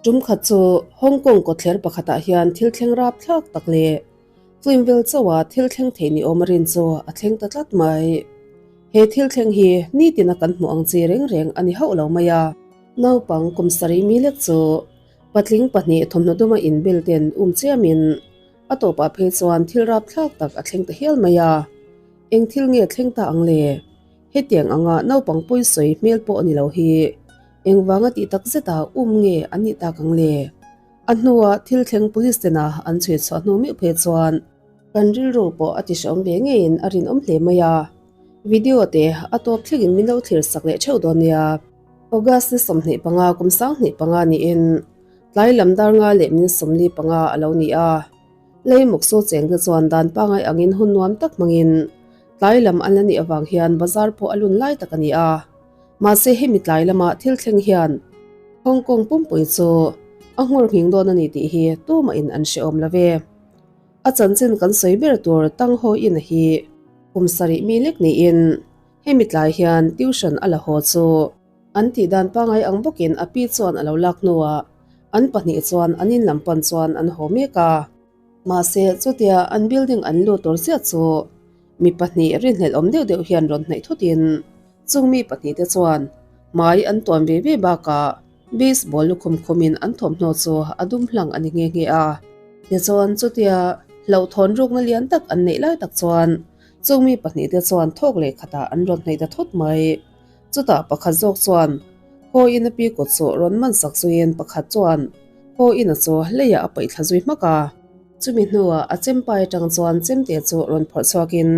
Tum khat chu Hong Kong kawtthler pakhatah hian thil thleng rapthlak tak leh film vel chauha thil thleng thei ni awm a rin chu a thleng ta tlat mai. He thil thleng hi nitina kan hmuh ang chi reng reng a ni hauh lo mai a. Naupang kum sarih mi lek chu patling pahnih thawmhnaw duma inbel ten um chiamin a tawpah phei chuan thil rapthlak tak a thleng ta hial mai a. Eng thil nge thleng ta ang le? Hetiang anga naupang pawisawi hmel pawh a ni lo hi engvanga tih tak zeta um nge an nih tak ang le? A hnua thil thleng police tena an chhui chhuah hnu meuh phei chuan kan rilru pawh a ti hrehawm ve ngeiin a rinawm hle mai a. Video te a tawp thlengin min lo thlir sak leh theuh dawn nia. August ni 25 kum 25 niin tlai lam dar nga leh min 45 a lo ni a. Lei muk su cheng te chuan dan pangai angin hun nuam tak hmangin tlai lam an la nih avang hian bazar pawh a lun lai tak a ni a. Mahse hemi tlai lama thil thleng hian Hong Kong pumpui chu a nghur nghing dawn a ni tih hi tumahin an hrehawm lo ve. A chanchin kan sawi ber tur Tang Ho In hi kum sarih mi lek niin hemi tlai hian tuition a la haw chu an tih dan pangai ang bawkin a pi chuan a lo lak hnuah An pahnih chuan an in lam pan chuan an haw mek a. Mahse, chutia an building an lut tur chiah chu mi pahnih rinhlelh awm deuh deuh hian rawn hnaih thutin chung mi pahnih te chuan hmai an tuam ve ve bakah baseball lukhum khumin an thawmhnaw chu a dum hlang a ni nghe nghe a. Tichuan, chutia hlauhthawn rukna lian tak an neih lai tak chuan chung mi pahnih te chuan thawk leh khatah an rawn hnaih ta thut mai. Chutah pakhat zawk chuan Haw in a pi kut chu rawn man sak zuiin pakhat chuan Haw in a chu leiah a paih thla zui hmak a. Chumi hnuah a chempai atang chuan chemte chu rawn phawrh chhuakin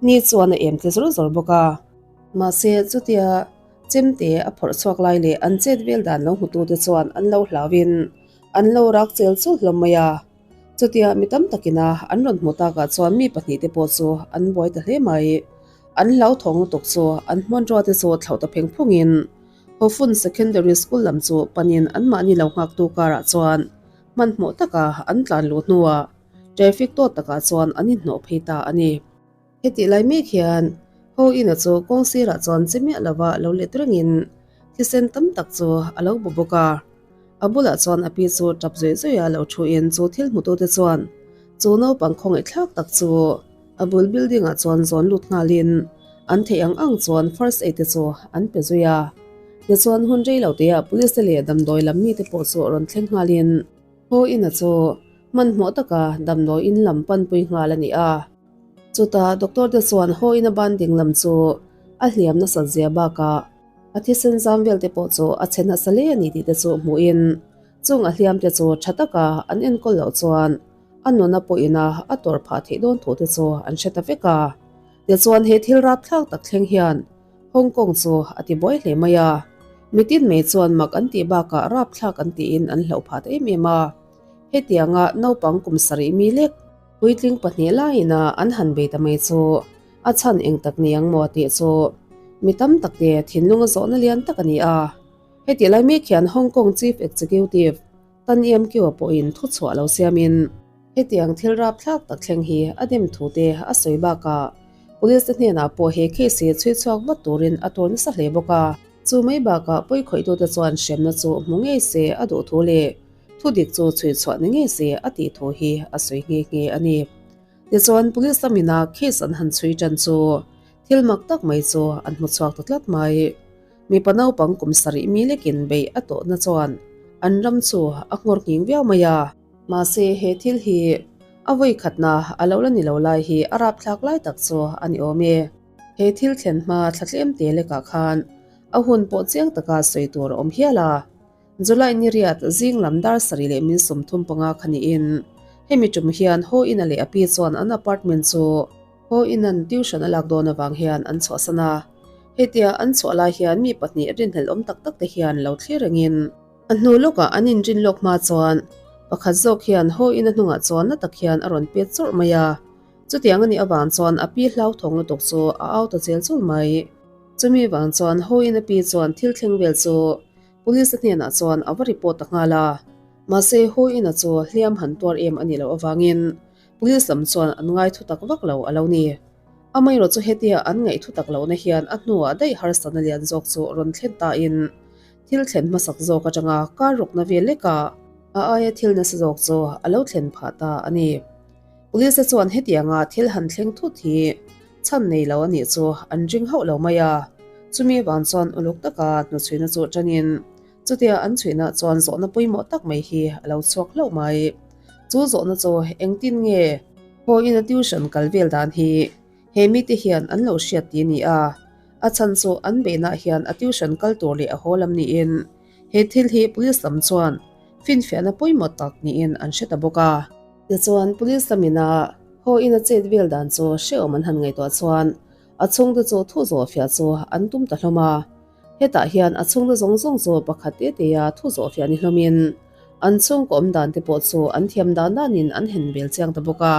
ni chuan a em tle zawr zawr bawk a. Mahse chutia chemte a phawrh chhuak lai leh an chet vel dan lo hmutute chuan an lo hlauin an lo rak chel chul hlawm mai a. Chutia mi tam takina an rawn hmuh takah chuan mi pahnihte pawh chu an buai ta hle mai. An hlauthawng lutuk chu an hmanrua te chu thlauh ta pheng phungin Hofun Secondary School lam chu panin anmahni lo nghaktu karah chuan hmanhmawh taka an tlan luh hnuah traffic tawt takah chuan an inhnawh phei ta a ni. Hetih lai mek hian Ho Ina chu kawng sirah chuan che miah lova lo let rengin thisen tam tak chu a lo bu bawk a. A bulah chuan a pi chu tap zawih zawih a lo thuin chu thil hmutute chuan chu naupang khawngaihthlak tak chu A bul building ah chuan zawn lut nghalin an theih ang ang chuan first aid te chu an pe zui a. Tichuan hun rei lo te ah police te leh damdawi lam mi te pawh chu rawn thleng nghalin Haw ina chu hmanhmawh taka damdawi in lam panpui nghal a ni a. Chutah doctor te chuan Haw ina ban ding lam chu a hliam nasat zia bakah a thisen zam vel te pawh chu a chhe nasa hle a ni tih te chu hmuhin chung a hliam te chu tha taka an enkawl loh chuan A nuna pawhina a tawrh phah theih dawn thu te chu an hre ta vek a. Tichuan he thil rapthlak tak thleng hian Hong Kong chu a ti buai hle mai a. Mitin mai chuan mak an tih bakah rapthlak an tiin an hlauh phah ta em em a. Hetianga naupang kum sarih mi lek puitling pahnih laiina an han bei ta mai chu a chhan eng tak ni ang maw tih chu mi tam tak te thinlunga zawhna lian tak a ni a. Heti lai mek hian Hong Kong Chief Executive Tan em kiu pawhin thu chhuah lo siamin hetiang thil rapthlak tak thleng hi a dem thu te a sawi bakah Police te hnenah pawh he case hi chhui chhuak vat turin a tur nasa hle bawk a. Chu mai bakah pawikhawih tute chuan hremna chu hmu ngei se a duh thu leh thu dik chu chhui chhuah ni ngei se a tih thu hi a sawi nghe nghe a ni. Tichuan Police lamina case an han chhui tan chu thil mak tak mai chu an hmu chhuak ta tlat mai. Mipa naupang kum sarih mi lekin beih a tawhna chuan an ram chu a nghawr nghing viau mai a. Mahse he thil hi a vawi khatna a lo la ni lo lai hi a rapthlak lai tak chu a ni awm e. He thil thlen hma thla tlem te lekah khan a hun pawh chiang taka sawi tur a awm hial a. July ni riat zing lam dar sarih leh min 35 kha niin hemi tum hian Haw Ina leh a pi chuan an apartment chu Haw Inan tuition a lak dawn avang hian an chhuahsan a. Hetia an chhuah lai hian mi pahnih rinhlelh awm tak tak te hian lo thlir rengin a hnu lawkah an inrin lawk hma chuan pakhat zawk hian Haw Ina hnungah chuan na tak hian a rawn pet chawrh mai a. Chutiang a nih avang chuan a pi hlauthawng lutuk chu a au ta chel chul mai. Chumi vang chuan Haw Ina pi chuan thil thleng vel chu Police hnenah chuan a va report ta nghal a, mahse Ho Ina chu hliam han tuar em a nih loh avangin Police lam chuan an ngai thu tak vak lo a lo ni. Amaherawh chu hetia an ngaih thu tak lohna hian a hnuah daih harsatna lian zawk chu rawn thlen tain. thil thlen hmasak zawk atanga kar rukna vel lekah a aia thil nasa zawk chu a lo thlen phah ta a ni. Police te chuan hetianga thil han thleng thut hi chhan nei lo a nih chu an ring hauh lo mai a, chumi vang chuan uluk taka hnuchhuina chu tanin chutia an chhuihna chuan zawhna pawimawh tak mai hi a lo chhuak hlauh mai. Chu zawhna chu engtin nge Haw-ina tuition kal vel dan hi He mite hian an lo hriat ti a ni a, a chhan chu an beihnaah hian a tuition kal tur leh a haw lam niin he thil hi police lam chuan finfiahna pawimawh tak niin an hre ta bawk a. Tichuan police lamina haw in a chet vel dan chu hrehawm an han ngaihtuah chuan a chhungte chu thu zawhfiah chu an tum ta hlawm a. Hetah hian a chhungte zawng zawng chu pakhat te te-a thu zawhfiah ni hlawmin an chhungkaw awm dan te pawh chu an thiam dan danin an hen bel chiang ta bawk a.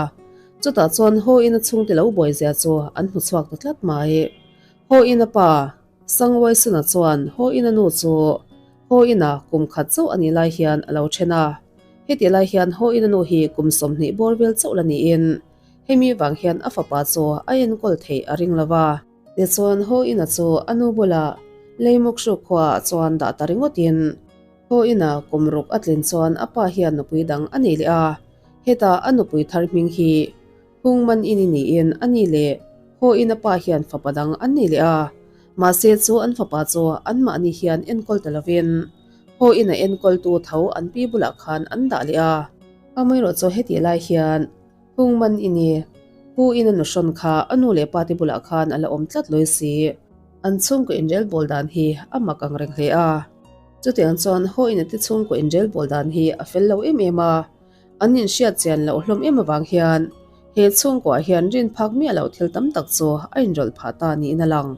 Chutah chuan Ho In-a chhungte lo buaizia chu an hmu chhuak ta tlat mai. Ho In-a pa, Sang Waisuna chuan Ho In-a nu chu Ho In-a kum khat chauh a nih lai hian a lo then a. Heti lai hian Ho In-a nu hi kum 20 bawr vel chauh la niin hemi vang hian a fapa chu a enkawl theih a ring lo va. Tichuan Ho In-a chu a nu bulah Leimukhruk khuaah chuan dah ta ringawtin Ho In-a kum ruk a tlin chuan a pa hian nupui dang a nei leh a. Heta a nupui thar hming hi Hung Man In-i niin a ni leh Ho In-a pa hian fapa dang an nei leh a. Mahse chu an fapa chu anmahni hian enkawl ta lovin Ho In-a enkawltu tho an pi bulah khan an dah leh a. Amaherawh chu hetih lai hian Hung Man In-i Pu In-a nuhrawn kha a nu leh pa te bulah khan a la awm tlat lawi si. An chhungkaw inrelbawl dan hi a mak ang reng hle a. Chutiang chuan Ho In-a te chhungkaw inrelbawl dan hi a fel lo em em a. An inhriat chian loh hlawm em avang hian he chhungkuah hian rin phak miah loh thil tam tak chu a inrawlh phah ta niin a lang.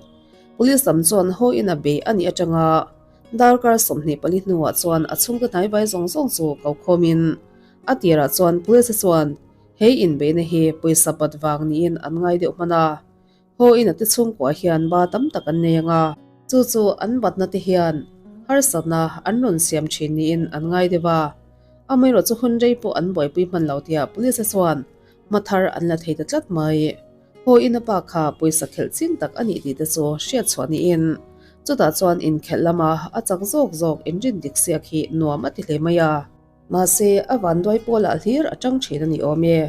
Police lam chuan haw in a bei a nih atanga darkar 24 hnuah chuan a chhungte hnaivai zawng zawng chu ko khawmin a tirah chuan police chuan he inbeihna hi pawisa bat vang niin an ngai deuh hman a. Haw in a te chhungkuah hian ba tam tak an nei ang a, chu chu an batna te hian harsatna an rawn siam thin niin an ngai deuh a. Amaherawh chu hun rei pawh an buaipui hman lo tia police te chuan hma thar an la thei ta tlat mai. Haw in a pa kha pawisa khelh ching tak a nih tih te chu hriat chhuah niin chutah chuan inkhelh lama a chak zawk zawk inrin dik siak hi nuam a ti hle mai a. Mahse a vanduai pawlah hlir a tang thin a ni awm e.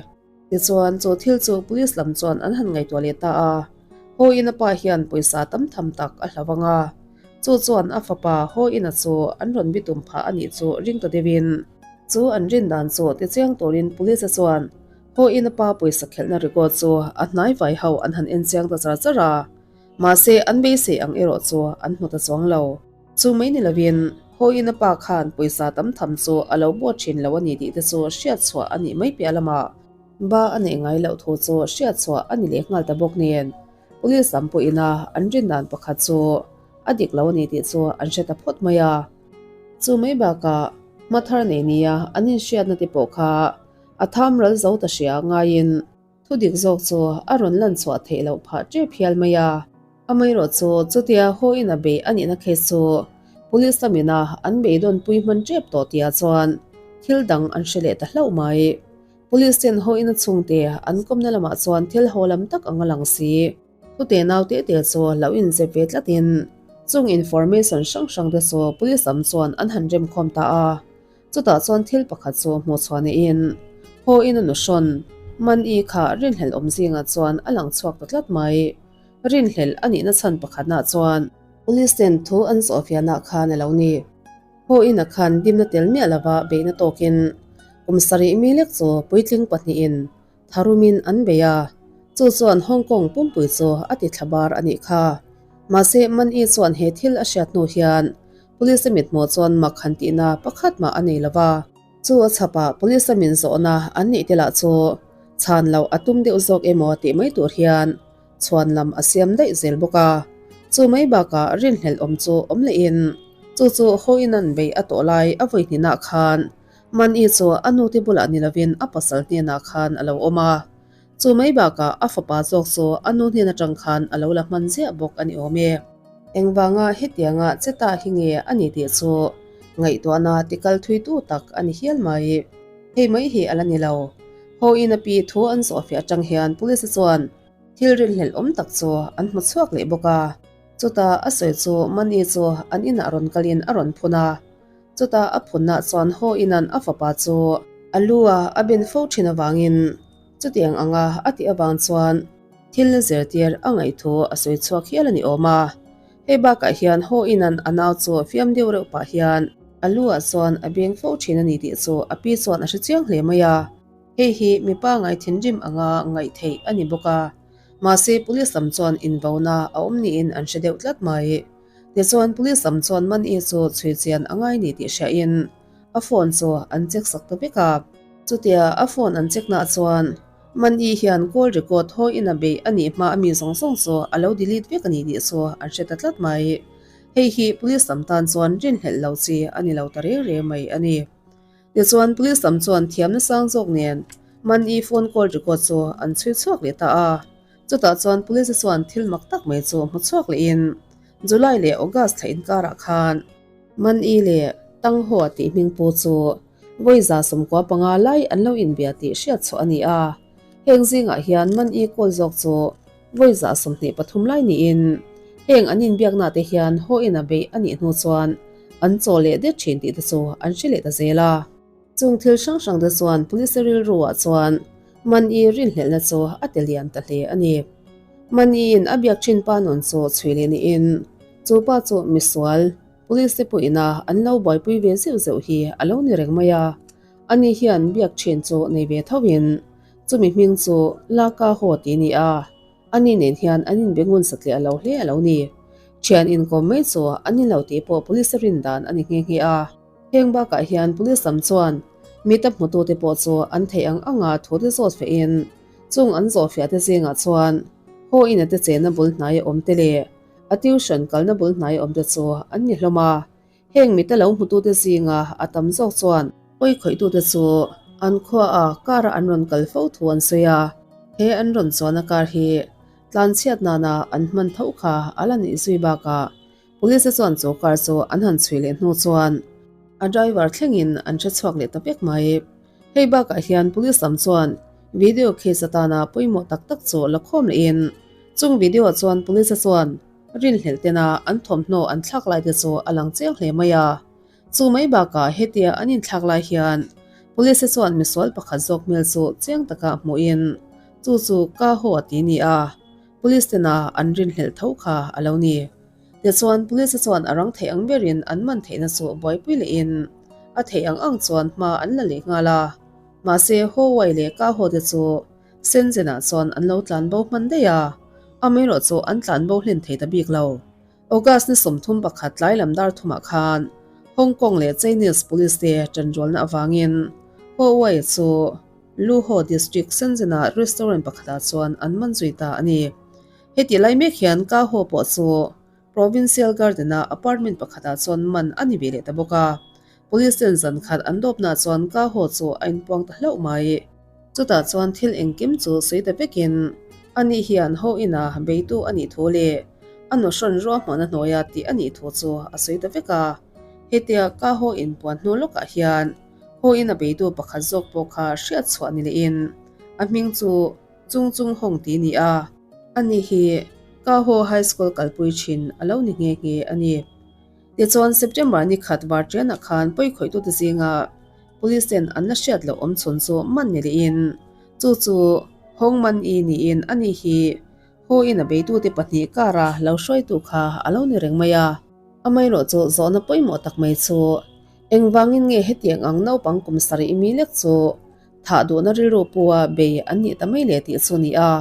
Tichuan, chu thil chu police lam chuan an han ngaihtuah leh ta a. Haw Ina pa hian pawisa tam tham tak a hlau ang a. Chu chuan a fapa Haw Ina chu an rawn bitum phah a nih chu ring ta deuhin. Chu an rin dan chu tichiang turin police chuan Haw Ina pa pawisa khelhna record chu a hnai vai ho an han en chiang ta char char a. Mahse, an beisei ang erawh chu an hmu ta chuang lo. Chu mai ni lovin, Hawiin a pa khan pawisa tam tham chu a lo buat thin lo a ni tih te chu hriat chhuah a nih mai piah lamah ba a neih ngai loh thu chu hriat chhuah a ni leh nghal ta bawk nen Police lam pawhin a an rin dan pakhat chu a dik lo a ni tih chu an hre ta phawt mai a. Chu mai bakah hma thar nei nia an inhriatna te pawh kha a tham ral zo ta hria ngaiin Thu dik zawk chu a rawn lan chhuah theih loh phah tep hial mai a. Amaherawh chu chutia haw in a bei a nihna case chu police lamin a an beidawnpui hman tep tawh tihah chuan thil dang an hre leh ta hlauh mai. Police ten haw in a chhungte an kawmna lamah chuan thil haw lam tak ang a lang si. Thute nau te te chu lo inzep ve tlatin chung information hrang hrang te chu police lam chuan an han remkhawm ta a. Chutah chuan thil pakhat chu hmuh chhuah niin Haw in a nu hrawn Man-i kha rinhlelh awm zingah chuan a lang chhuak ta tlat mai. Rinhlelh a nihna chhan pakhatnah chuan Police ten thu an zawhfiahna khan a lo ni. Haw in a khan dimna tel miah lova beihna tawkin kum sarih mi lek chu puitling pahnihin Tharumin an bei a, chu chuan Hong Kong pumpui chu a ti thla bar a nih kha. Mahse, Man-i chuan he thil a hriat hnu hian Police-a mithmuh chuan mak han tihna pakhat mah a nei lo va. Chu a chhapah Police-a min zawhna an nih te lah chu chhan loh a tum deuh zawk emaw tih mai tur hian chhuan lam a siam daih zel bawk a. Chu mai bakah rinhlelh awm chu awm lehin chu chu Ho-in an bei a tawh lai a vawi hninah khan Man-i chu a nute bulah ni lovin a pasal hnenah khan a lo awm a. Chu mai bakah a fapa zawk chu a nu hnen atang khan a lo la hman ziah bawk a ni awm e. Engvanga hetianga che ta hi nge a ni tih chu ngaihtuahna tikal thuitu tak a ni hial mai. Hei mai hi a la ni lo. Haw-in a pi thu an zawhfiah atang hian police chuan thil rinhlelh awm tak chu an hmu chhuak leh bawk a. Chutah a sawi chu Mani chu an inah rawn kalin a rawn phun a. Chutah a phunna chuan haw inan a fapa chu a lu a a ben fo thin avangin chutiang anga a tih avang chuan thil zirtir a ngaihthu a sawi chhuak hial a ni awm a. Hei bakah hian haw inan a nau chu fiam deuh reuh pah hian a lu ah chuan a beng fo thin a ni tih chu a pi chuan a hre chiang hle mai a. Hei hi mipa ngai thinrim anga ngaih theih a ni bawk a, mahse police lam chuan invauna a awm niin an hre deuh tlat mai. Tichuan police lam chuan Mani chu chhui chian a ngai ni tih hriahin a phone chu an check sak ta vek a. Chutia a phone an check nah chuan Mani hian call record hawiin a beih a nih hma a mi zawng zawng chu a lo delete vek a ni tih chu an hre ta tlat mai. Hei hi police lam tan chuan rinhlelh lo chi a ni lo ta reng reng mai a ni. Tichuan police lam chuan thiamna sang zawk nen Mani phone call record chu an chhui chhuak leh ta a. Chutah chuan police te chuan thil mak tak mai chu hmu chhuak lehin July leh August thla inkarah khan Mani leh Tanghaw tih hming pu chu vawi 95 lai an lo inbia tih hriat chhuah a ni a. Heng zingah hian Mani call zawk chu vawi 23 lai niin heng an inbiakna te hian haw ina beih a nih hnu chuan an chaw leh det thin tih te chu an hre leh ta zel a. Chung thil hrang hrang te chuan police rilru ah chuan Mani rinhlelhna chu a ti lian ta hle a ni. Mani in a biak thin pa nun chu chhui leh niin chu pa chu misual police te pawh ina an lo buaipui ve zeuh zeuh hi a lo ni reng mai a. Ani hian biak thin chu nei ve tho in chumi hming chu Laka Haw tih a ni a. Ani nen hian an inbe ngun satliah lo hle a lo ni. Thian inkawm mai chu an inlo tih pawh police rin dan a ni nghe nghe a. Heng bakah hian police lam chuan mita hmutute pawh chu an theih ang anga thu te zawt fehin chung an zawhfiah te zingah chuan haw ina te chenna bul hnai awm te leh a tuition kalna bul hnai awm te chu an ni hlawm a. Heng mita lo hmutute zinga a tam zawk chuan pawi khawihtute chu an khuaah car-a an rawn kal fo thu an sawi a. He an rawn chuanna car hi tlanchhiat nana an hman tho kha a la nih zui bakah Police te chuan chu car chu an han chhui leh hnu chuan a driver thlengin an hre chhuak leh ta vek mai. Hei bakah hian police lam chuan video case atana pawimawh tak tak chu la khawm lehin chung video ah chuan police te chuan rinhlelh tena an thawmhnaw an thlak lai te chu a lang chiang hle mai a. Chu mai bakah hetia an inthlak lai hian police te chuan misual pakhat zawk hmel chu chiang taka hmuhin chu chu Ka Ho a ti ni a. Police tena an rinhlelh tho kha a lo ni. Tichuan police chuan a rang theih ang berin an man theihna chu buaipui lehin a theih ang ang chuan hma an la leh nghal a. Mahse Hawaii leh Kaho te chu Shenzhen-ah chuan an lo tlan bo hman daih a, amaherawh chu an tlan bo hlen thei ta bik lo. August ni 31 tlai lam dar thumah khan Hong Kong leh Chinese police te tanrualna avangin Hawaii chu Luho District Shenzhen-a restaurant pakhatah chuan an man zui ta a ni. Heti lai mek hian Ka Ho pawh chu Provincial Garden-a apartment pakhatah chuan man a ni ve leh ta bawk a. Police ten zan khat an dawpnaah chuan Ka Ho chu a inpuang ta hlauh mai. Chutah chuan thil engkim chu sawi ta vekin ani hian Ho ina beitu a nih thu leh a nuhrawn ruahmanna hnuaia tih a nih thu chu a sawi ta vek a. Hetia Ka Ho inpuan hnu lawkah hian Hawiin a beitu pakhat zawk pawh kha hriat chhuah ni lehin a hming chu Chung Chung Hong tih ni a. Ani hi Ka Ho High School kalpui thin a lo ni nghe nghe a ni. Tichuan September ni khat Varṭianah khan pawikhawih-tute zinga Police ten an la hriat loh awm chhun chu man ni lehin chu chu Hong Man-i niin ani hi Hawiin a beitute pahnih kara lo hruaitu kha a lo ni reng mai a. Amaherawh chu zawhna pawimawh tak mai chu Engvangin nge hetiang ang naupang kum sarih mi lek chu thah duhna rilru pua bei an nih ta mai le tih chu ni a.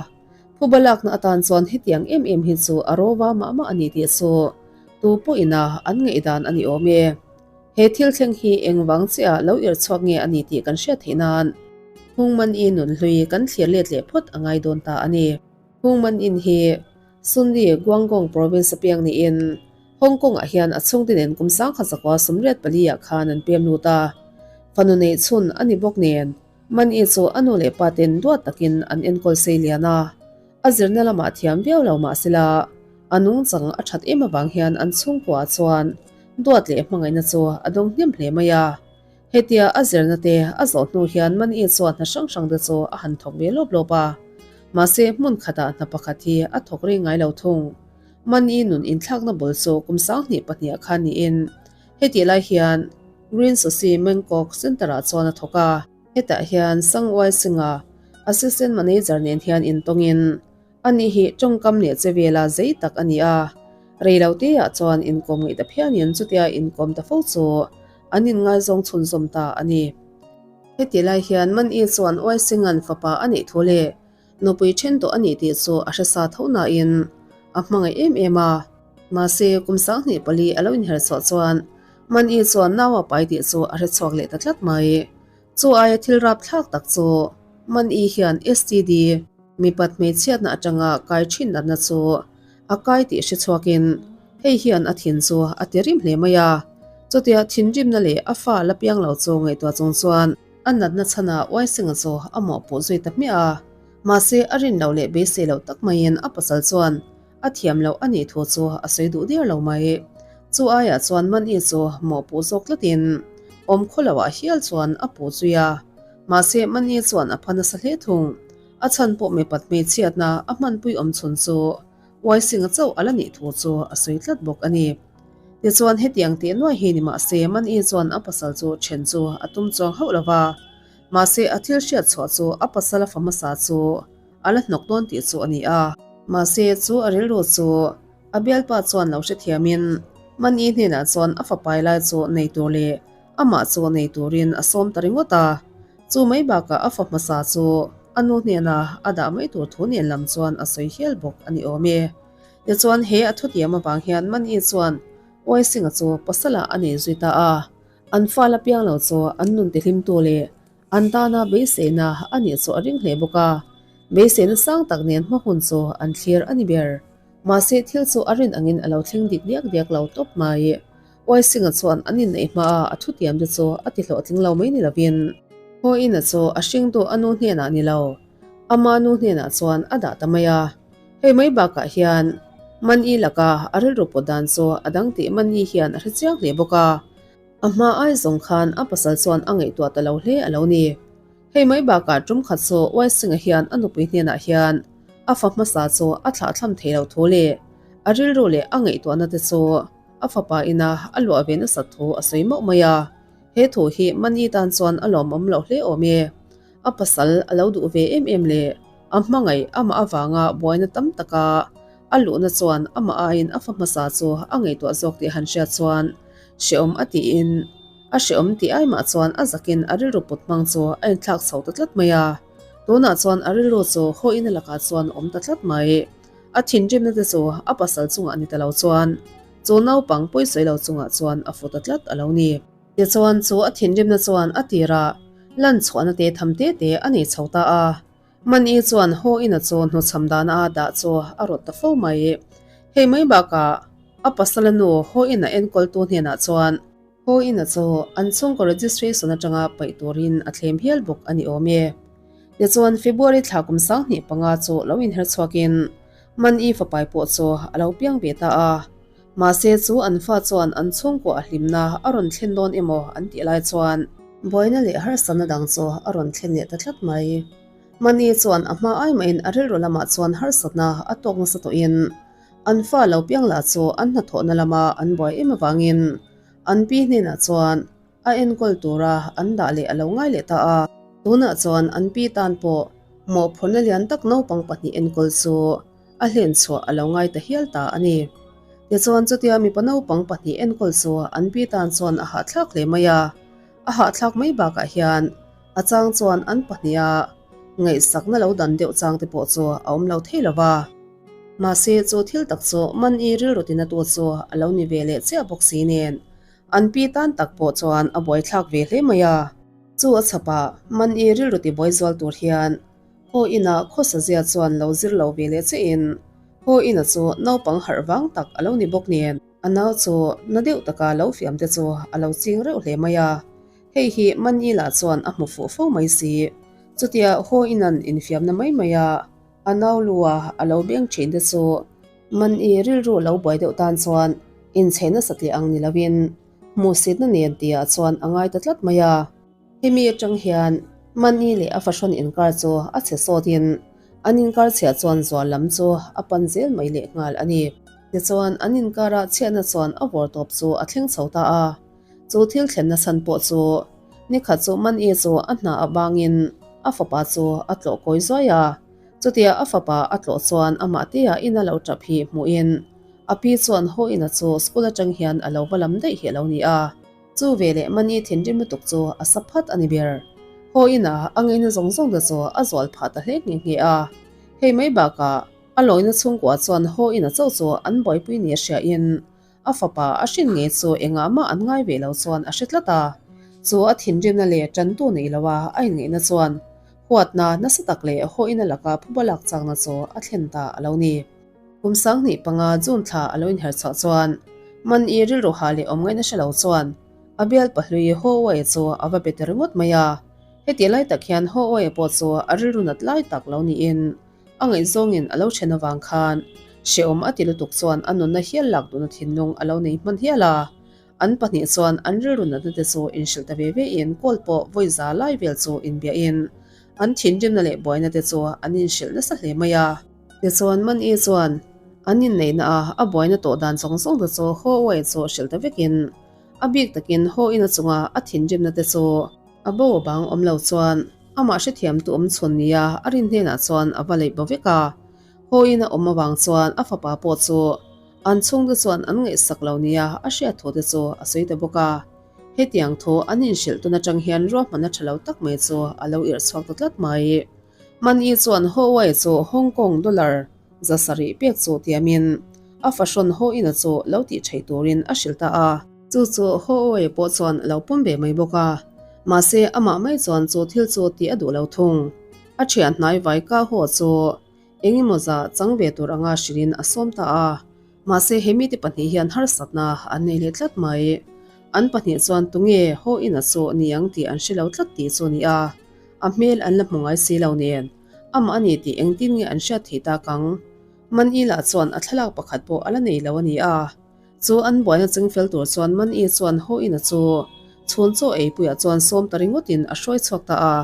Phuba lakna atan chuan hetiang em em hi chu a rova mah mah a ni tih chu tu pawhin a an ngaihdan a ni awm e. He thil thleng hi engvang chiah lo irh chhuak nge a ni tih kan hriat theih nan Hungman-i nunhlui kan thlir let leh phawt a ngai dawn ta a ni. Hungman-in hi Sunni Guangdong province apiang niin Hong Kong-ah hian a chhungte nen kum 1984 ah khan an pem lut a. Fanu neih chhun a ni bawk nen Man-i chu a nu leh pa ten duat takin an enkawl sei lian a. A zirna lamah thiam viau lo mah sela a nungchang a that em avang hian an chhungkuaah chuan duat leh hmangaihna chu a dawng hnem hle mai a. Hetia a zirna te a zawh hnu hian Man-i chuan hna hrang hrang te chu a han thawk ve lawp lawp a. Mahse hmun khatah hna pakhat hi a thawk rei ngai lo thung. Money nun inthlakna bul chu kum 2002 ah khan niin hetih lai hian Green Sosi Mangkok Centre-ah chuan a thawk a. Hetah hian Sangwai Singh-a Assistant Manager nen hian intawngin ani hi tawngkam leh che vela zei tak a ni a. Reiloteah chuan inkawm ngaih ta phianin chutia inkawm ta fo chu an inngaizawng chhunzawm ta a ni. Heti lai hian Mani chuan Uaisinga'n fapa a neih thu leh nupui then tawh a nih tih chu a hre sa tho nain a hmangaih em em a. Mahse, kum 24 a lo inher chhuah chuan Mani chuan nau a pai tih chu a hre chhuak leh ta tlat mai. Chu aia thil rapthlak tak chu Mani hian STD, mipat hmeichhiatna atanga kai thin natna chu a kai tih hre chhuakin hei hian a thin chu a ti rim hle mai a. Chutia thinrimna leh a fa la piang lo chu ngaihtuah chung chuan a natna chhanah Uaisinga chu a mawhpuh zui ta hmiah a. Mahse a rin loh leh beisei loh tak maiin a pasal chuan a thiam loh a nih thu chu a sawi duh der lo mai. Chu aiah chuan Mani chu mawhpuh zawk tlatin awm khaw loah hial chuan a puh zui a. Mahse Mani chuan a pha nasa hle thung. A chhan pawh mipat hmeichhiatna a hmanpui awm chhun chu Uaisinga chauh a la nih thu chu a sawi tlat bawk a ni. Tichuan hetiang tih nuai hi ni mah se Mani chuan a pasal chu then chu a tum chuang hauh lo va. Mahse a thil hriat chhuah chu a pasal a fa hmasa chu a la hnawk dawn tih chu a ni a. Mahse chu a rilru chu a bialpa chuan lo hrethiamin Mani hnenah chuan a fapai lai chu nei tur leh amah chu nei turin a sawm ta ringawt a. Chu mai bakah a fa hmasa chu a nu hnena a dah mai tur thu nen lam chuan a sawi hial bawk a ni awm e. Tichuan he a thutiam avang hian Mani chuan Uaisinga chu pasalah a nei zui ta a, an fa la piang lo chu an nun tihlimtu leh an tana beiseina a nih chu a ring hle bawk a, beiseina sang tak nen hma hun chu an thlir a ni ber. Mahse thil chu a rin angin a lo thleng dik diak diak lo tawp mai. Uaisinga chuan an inneih hmaa a thutiam te chu a ti hlawhtling lo mai ni lovin, Hawiina chu a hringtu a nu hnenah ni lo, ama nu hnenah chuan a dah ta mai a. Hei mai bakah hian Mani laka a rilru pawt dan chu a dang tih Mani hian a hre chiang hle bawk a. A hma ai zawng khan a pasal chuan a ngaihtuah ta lo hle a lo ni. Hei mai bakah tum khat chu Uaisinga hian a nupui hnenah hian a fa hmasa chu a thlahthlam thei lo thu leh a rilru leh a ngaihtuahna te chu a fapa ina a luah ve nasat thu a sawi mauh mai a, he thu hi Mani tan chuan a lawmawm loh hle awm e. A pasal a lo duh ve em em leh a hmangaih amah avanga buaina tam taka a luhna chuan amah aiin a fa hmasa chu a ngaihtuah zawk tih han hriat chuan hrehawm a tiin a hrehawm tih ai mah chuan a zakin a rilru put hmang chu a inthlak chho ta tlat mai a, tunah chuan a rilru chu hawina lakah chuan a awm ta tlat mai. A thinrimna te chu a pasal chungah ni ta lo chuan chu naupang pawisawi lo chungah chuan a fu ta tlat a lo ni. Tichuan chu a thinrimna chuan a tirah lan chhuahna te tham te te a nei chho ta a. Mani chuan haw ina chu hnuchham dana a dah chu a rawt ta fo mai. Hei mai bakah a pasala nu haw ina enkawltu hnenah chuan haw ina chu an chhungkaw registration atanga paih turin a thlem hial bawk a ni awm e. Tichuan February thla kum 25 chu lo inher chhuakin Mani fapai pawh chu a lo piang ve ta a. Mahse chu an fa chuan an chhungkaw a hlimna a rawn thlen dawn emaw an tih lai chuan buaina leh harsatna dang chu a rawn thlen leh ta tlat mai. Mani chuan a hma ai mahin a rilru lamah chuan harsatna a tawk nasa tawhin an fa lo piang lah chu an hnathawhna lama an buai em avangin an pi hnenah chuan a enkawl tura an dah leh a lo ngai leh ta a. Tunah chuan an pi tan pawh mawhphurhna lian tak naupang pahnih enkawl chu a hlen chhuah a lo ngai ta hial ta a ni. Tichuan chutia mipa naupang pahnih enkawl chu an pi tan chuan a hahthlak hle mai a. A hahthlak mai bakah hian a chang chuan an pahniha ngaihsakna lo dan deuh chang te pawh chu a awm lo thei lo va. Mahse chu thil tak chu Mani rilru tinatu chu a lo ni ve leh chiah bawk si nen an pi tan tak pawh chuan a buaithlak ve hle mai a. Chu a chhapah Mani rilru tibuai zual tur hian Haw inah khawsa zia chuan lo zir lo ve leh chiahin haw ina chu naupang harh vang tak a lo ni bawk nen a nau chu na deuh taka lo fiam te chu a lo ching reuh hle mai a. Hei hi Manila chuan a hmu fuh fo mai si. Chutia haw inan infiamna mai mai a a nau lua a lo beng thin te chu Mani rilru lo buai deuh tan chuan inchei nasa tliah ang ni loin hmuhsitna nen tihah chuan a ngai ta tlat mai a. Hemi atang hian Mani leh a fahrawn inkar chu a chhe sawtin an inkar chhiah chuan zual lam chu a pan zel mai leh nghal a ni. Tichuan, an inkara chhiatna chuan a vawr tawp chu a thleng chho ta a. Chu thil thlenna chhan pawh chu nikhat chu Man-i chu a hna avangin a fapa chu a tlawh kawi zuai a. Chutia a fapa a tlawh chuan amah tea ina lo tap hi hmuhin a pi chuan haw ina chu school atang hian a lo va lam daih hi a lo ni a. Chu veleh Man-i thinrim lutuk chu a sa phat a ni ber. Haw ina a ngeina zawng zawng te chu a zual phah ta hle nghe nghe a. Hei mai bakah a lawina chhungkua chuan haw ina chauh chu an buaipui ni a hriain A fapa a hrin ngei chu engah mah an ngai ve lo chuan a hre tlat a, chu a thinrimna leh tantu nei lo a a inngaihna chuan huatna nasa tak leh hawina laka phuba lak chakna chu a thlen ta a lo ni. Kum 2005 June thla a lo inher chhuah chuan Man-i rilru ha leh awm ngaihna hre lo chuan a bial pahlui Ho Oe chu a va be ta ringawt mai a, heti lai tak hian Ho Oe pawh chu a rilru nat lai tak lo niin A ngaihzawngin a lo then avang khan hrehawm a ti lutuk chuan a nunna hial lak duhna thinlung a lo nei hman hial a. An pahnih chuan an rilru natna te chu inhrilh ta ve ve in call pawh vawi za lai vel chu inbiahin an thinrimna leh buaina te chu an inhrilh nasa hle mai a. Tichuan Man-i chuan an inneihna a a buaina tawh dan zawng zawng te chu Ho Wei chu hrilh ta vekin a bik takin Ho Ina chunga a thinrimna te chu a bo a bang awm lo chuan Amah hrethiamtu awm chhawn nia a rin hnenah chuan a va leih bo vek a. Hawiin a awm avang chuan a fapa pawh chu an chhungte chuan an ngaihsak lo nia a hriat thu te chu a sawi ta bawk a. Hetiang thu an inhrilh tun atang hian ruahmanna tha lo tak mai chu a lo irh chhuak ta tlat mai. Man-i chuan Hawaii chu Hong Kong dollar 700 pek chu tiamin a fahrawn Haw-ina chu lo tih theih turin a hrilh ta a. Chu chu Haw-awi pawh chuan a lo pawm ve mai bawk a, mahse amah mai chuan chu thil chu tih a duh lo thung. A thian hnai vai ka haw chu eng emaw zah chang ve tur anga hrilhin a sawm ta a, mahse he mite pahnih hian harsatna an nei leh tlat mai. An pahnih chuan tunge Haw-ina chu ni ang tih an hre lo tlat tih chu a ni a, a hmel an la hmu ngai si lo nen. Amah a ni tih engtin nge an hriat theih tak ang? Man-i lah chuan a thlalak pakhat pawh a la nei lo a ni a. Chu an buaina ching fel tur chuan Man-i chuan Ho-ina chu chhun chaw eipuiah chuan sawm ta ringawtin a hruai chhuak ta a.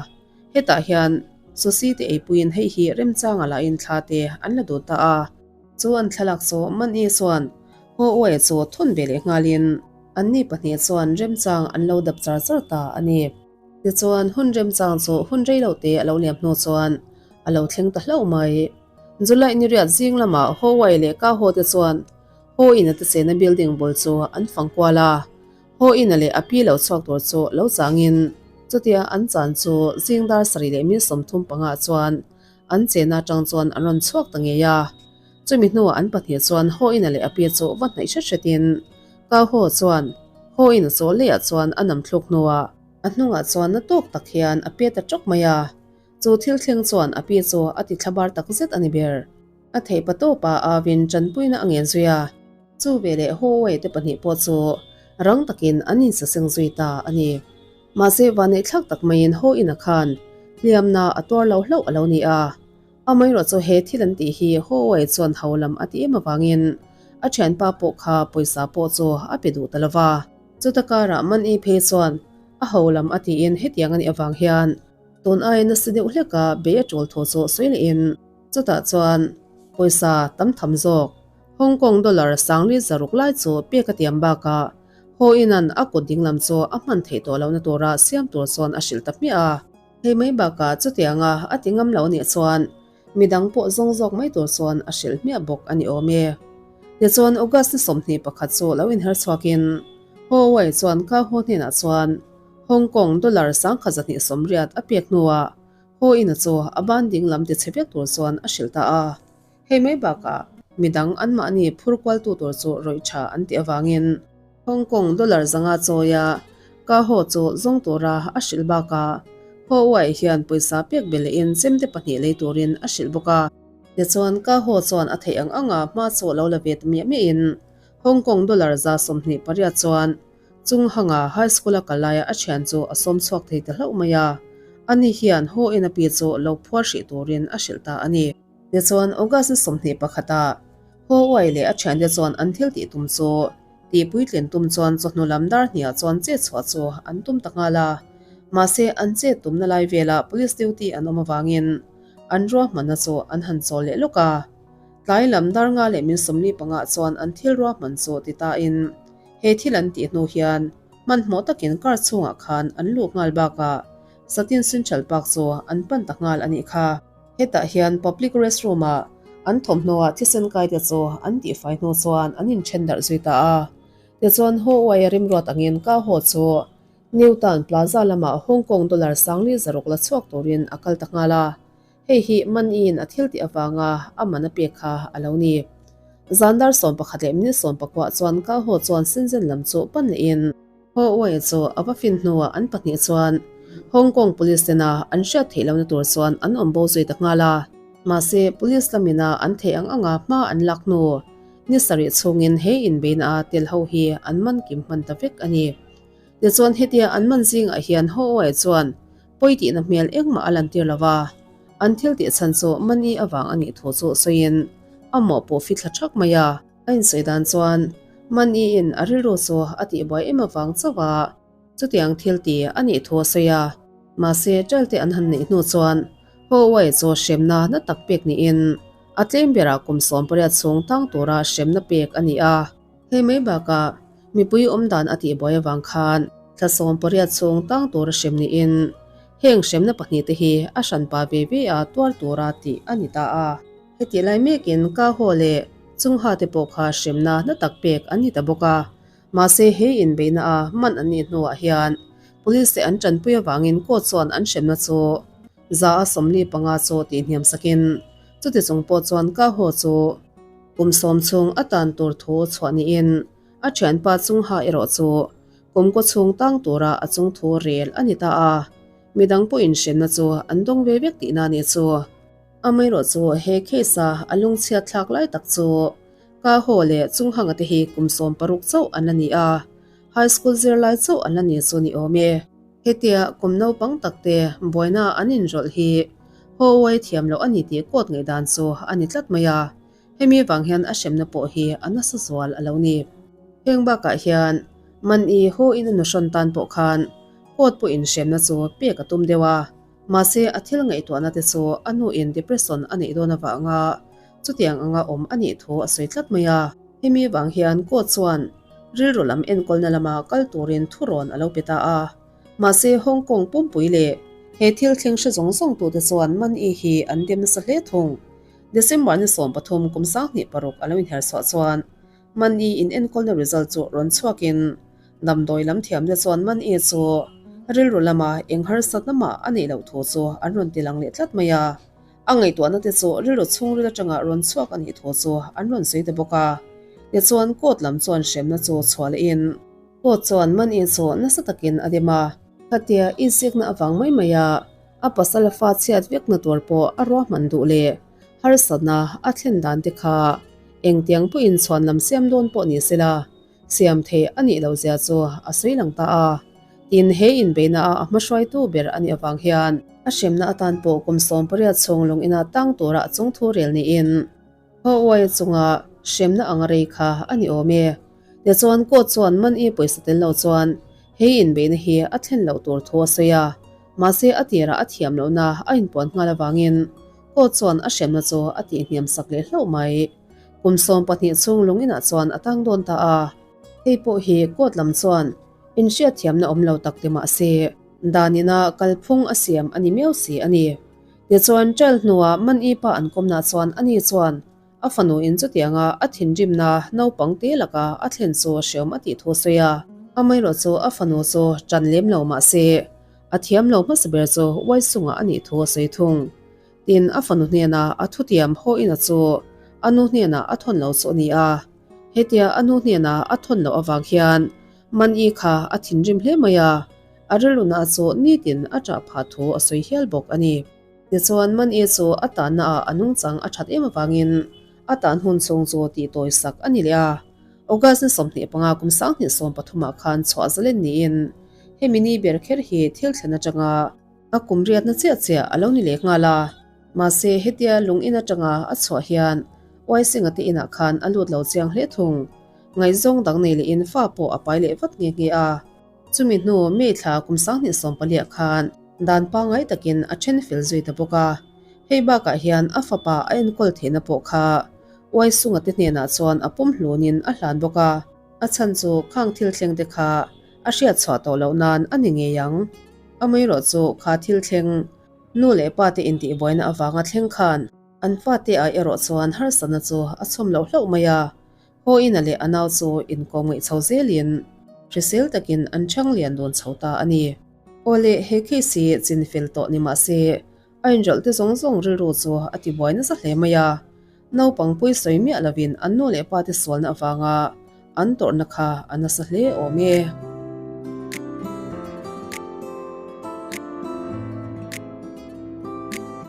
Hetah hian Susi te eipuiin hei hi remchanga lahin thla te an la dun ta a. Chu an thlalak chu Man-i chuan Ho-uai chu thawn ve leh nghalin anni pahnih chuan remchang an lo dap char char ta a ni. Tichuan, hun remchang chu hun rei lo te a lo liam hnu chuan a lo thleng ta hlauh mai. July ni riat zing lamah Hawaii leh Kaho te chuan Ho Inn-a te chena building bul chu an fang kual a. Ho Inn-a leh a pi lo chhuak tur chu lo changin chutia an chan chu zing dar sarih leh min 35 ah chuan an chena atang chuan an rawn chhuak ta ngei a. Chumi hnuah an pahnih chuan Ho Inn-a leh a pi chu va hnaih hret hretin Ka haw chuan haw in a chaw leiah chuan a nam thluk hnuah a hnungah chuan na tawk tak hian a pet ta tawk mai a. Chu thil thleng chuan a pi chu a ti thlabar tak zet a ni ber. A theih pa tawpa Avin tanpuina a ngen zui a. Chu veleh Huawei te pahnih pawh chu rang takin an insaseng zui ta a ni. Mahse vanneihthlak tak maiin haw ina khan hliamna a tuar lo hlauh a lo ni a. Amaherawh chu he thil an tih hi Huawei chuan ho lam a ti em avangin a thianpa pawh kha pawisa pawh chu a pe duh ta lo va. Chuta karah Man-i phei chuan a ho lam a tiin hetiang a nih avang hian tun aia nasa deuh hleka bei a tul thu chu sawi lehin chutah chuan pawisa tam tham zawk Hong Kong dollar sangli zaruk lai chu pek a tiam bakah Haw-in-a'n a kut dinglam chu a hman theih tawh lohna tura siam tur chuan a hrilh ta hmiah a. Hei mai bakah chutianga a ti ngam lo nih chuan midang pawh zawng zawk mai tur chuan a hrilh hmiah bawk a ni awm e. Tichuan August ni 21 chu lo inher chhuakin Huawei chuan Ka Ho hnenah chuan Hong Kong dollar 1280 a pek hnuah Ho ina chu a ban ding lam ti chhe vek tur chuan a hrilh ta a. Hei mai bakah midang anmahni phur kualtu tur chu rawih tha an tih avangin Hong Kong dollar 500 chawia Ka Ho chu zawng tura a hrilh bakah Ho Uai hian pawisa pek be lehin chemte pahnih lei turin a hrilh bawk a. Tichuan Ka Ho chuan a theih ang anga hma chu lo la ve ta miah miahin Hong Kong dollar 128 chuan Chung hanga high school a kal laia a thian chu a sawm chhuak thei ta hlauh mai a. Ani hian Ho in a pi chu lo phuar hrih turin a hrilh ta a ni. Tichuan August ni 21 ah Ho Uai leh a thiante chuan an thil tih tum chu tih puitlin tum chuan chawhnu lam dar hniah chuan chet chhuah chu an tum ta nghal a. Mahse an chet tumna lai velah police duty an awm avangin an ruahmanna chu an han chawl leh lawk a. Tlai lam dar nga leh min 45 chuan an thil ruahman chu ti tain he thil an tih hnu hian hmanhmawh takin car chhungah khan an luh nghal bakah Satin Central Park chu an pan ta nghal a nih kha. Hetah hian public restroom ah an thawmhnaw ah thisen kai te chu an tihfai hnu chuan an inthen darh zui ta a. Tichuan Ho Uai a rimruat angin Ka Ho chu New Town Plaza lamah Hong Kong dollar sangli zaruk la chhuak turin a kal ta nghal a. Hei hi Manyiin a thil tih avanga a man a pek kha a lo ni. Zan dar 11 leh minute sawmpakua chuan Ka Ho chuan Shenzhen lam chu pan lehin, Ho Uai chu a va fin hnuah an pahnih chuan Hong Kong Police tena an hriat theih lohna tur chuan an awm bo zui ta nghal a. Mahse, Police lamina an theih ang anga hma an lak hnu ni sarih chhungin he inbeina a tel ho hi an man kim hman ta vek a ni. Tichuan hetia an man zingah hian Ho Uai chuan pawi tihna hmel engmah a lantir lo va, an thil tih chhan chu Mani avang a nih thu chu sawiin a mawhpuh fithla thak mai a. A insawi dan chuan Mani-in a rilru chu a tihbuai em avang chauh a, chutiang thil ti a nih thu a sawi a. Mahse, Ṭalte an han neih hnu chuan Huawei chu hremna na tak pek niin a tlem berah kum 18 chhung tang tura hremna pek a ni a. Hei mai bakah mipui awm dan a tihbuai avang khan thla 18 chhung tang tura hrem niin heng hremna pahnihte hi a hranpa ve ve a tuar tura tih a ni ta a. Hetih lai mekin Ka Ho leh Chung Ha te pawh kha hremna na tak pek an ni ta bawk a. Mahse he inbeihna a man an nih hnuah hian Police te an tanpui avangin court chuan an hremna chu 45% chu tihhniam sakin chuti chung pawh chuan Ka Ho chu kum 10 chhung a tan tur thu chhuah niin a thianpa Chung Ha erawh chu kum kaw chhung tang tura a chung thu rel a ni ta a. Midang pawhin hremna chu an dawng ve vek tihna a nih chu. Amaherawh chu he case a a lungchhiat thlak lai tak chu Ka Ho leh Chung Hanga te hi kum 16 chauh an la ni a, high school zirlai chauh an la ni chu ni awm e. Hetia kum naupang tak te buaina an inrawlh hi Ho uai thiam loh a ni tih court ngaihdan chu a ni tlat mai a, hemi vang hian a hremna pawh hi a nasa zual a lo ni. Heng bakah hian Man'i Ho in a nuhrawn tan pawh khan court pawhin hremna chu pek a tum deuh a, Mahse, a thil ngaihtuahna te chu a nuin depression a neih dawn avanga chutiang anga awm a nih thu a sawi tlat mai a. Hemi vang hian court chuan rilru lam enkawlna lama kal turin thurawn a lo pe ta a. Mahse, Hong Kong pumpui leh he thil thleng hre zawng zawng tute chuan Man-i hi an dem nasa hle thung. December ni 13 kum 2006 a lo inher chhuah chuan Man-i in enkawlna result chu rawn chhuakin Damdawi lam thiamna chuan Man-i chu rilru lama eng harsatna mah a neih loh thu chu an rawn ti lang leh tlat mai a. A ngaihtuahna te chu rilru chhungril atanga rawn chhuak a nih thu chu an rawn sawi ta bawk a. Tichuan court lam chuan hremna chu chhuah lehin court chuan Man-i chu nasa takin a dem a. Khatia insikna avang mai mai a a pasal a fa chhiat vekna tur pawh a ruahman duh leh harsatna a thlen dan te kha engtiang pawhin chhuan lam siam dawn pawh ni sela Siam thei a nih loh zia chu a sawi lang ta a. Tin, he inbeihna a a hmahruaitu ber a nih avang hian a hremna atan pawh kum 18 chhung lung ina tang tura a chung thu rel niin Ho Uai chunga hremna anga rei kha a ni awm e. Tichuan court chuan Man-i pawisa tel lo chuan he inbeihna hi a thlen loh tur thu a sawi a. Mahse a tirah a thiam lohna a inpuan nghal avangin court chuan a hremna chu a tihhniam sak leh hlauh mai. Kum 12 chhung lung inah chuan a tang dawn ta a. Hei pawh hi court lam chuan inhriatthiamna awm lo tak ti mah se, dan ina kalphung a siam a ni miau si a ni. Tichuan trial hnuah Man-i pa an kawmnah chuan ani chuan a fanu in chutianga a thinrimna naupang te laka a thlen chu hreawm a tih thu a sawi a. Amaherawh chu a fanu chu tan lem lo mah se, a thiam lo hmasa ber chu Uaisungah a nih thu a sawi thung. Tin, a fanu hnenah a thutiam haw ina chu a nu hnenah a thawn lo chu a ni a. Hetia a nu hnenah a thawn loh avang hian Man-i kha a thinrim hle mai a, a rilruna chu nitin a ṭah phah thu a sawi hial bawk a ni. Tichuan, Man-i chu a tannaah a nungchang a ṭhat em avangin a tan hun chhung chu tihtawi sak a ni leh a. August ni 25 kum 2013 khan chhuah zalen niin hemi ni ber kher hi thil thlen aṭanga A kum riatna chiah chiah a lo ni leh nghal a, mahse hetia lung in atanga a chhuah hian Uaisinga te inah khan a lut lo chiang hle thung. Ngaihzawng dang nei lehin fa pawh a pai leh vat nghe nghe a. Chumi hnu May thla kum 2014 ah khan dan pangngai takin a then fel zui ta bawk a. Hei bakah hian a fapa a enkawl theihna pawh kha. Uaisunga te hnenah chuan a pum hlunin a hlan bawk a, a chhan chu khang thil thleng te kha a hriat chhuah tawh loh nan a ni ngei ang. Amaherawh chu kha thil thleng nu leh pa te intihbuaina avanga thleng khan an fate ah erawh chuan harsatna chu a chhawm loh hlauh mai a, Hawina leh a nau chu inkawm ngaih chho zelin hrisel takin an chhang lian dun chho ta a ni. Awle, he case hi chin fel tawh ni mah se, a inrawlh te zawng zawng rilru chu a ti buai nasa hle mai a. Naupang pui sawi miah lovin an nu leh pa te sualna avanga an tawrhna kha a nasa hle awm e.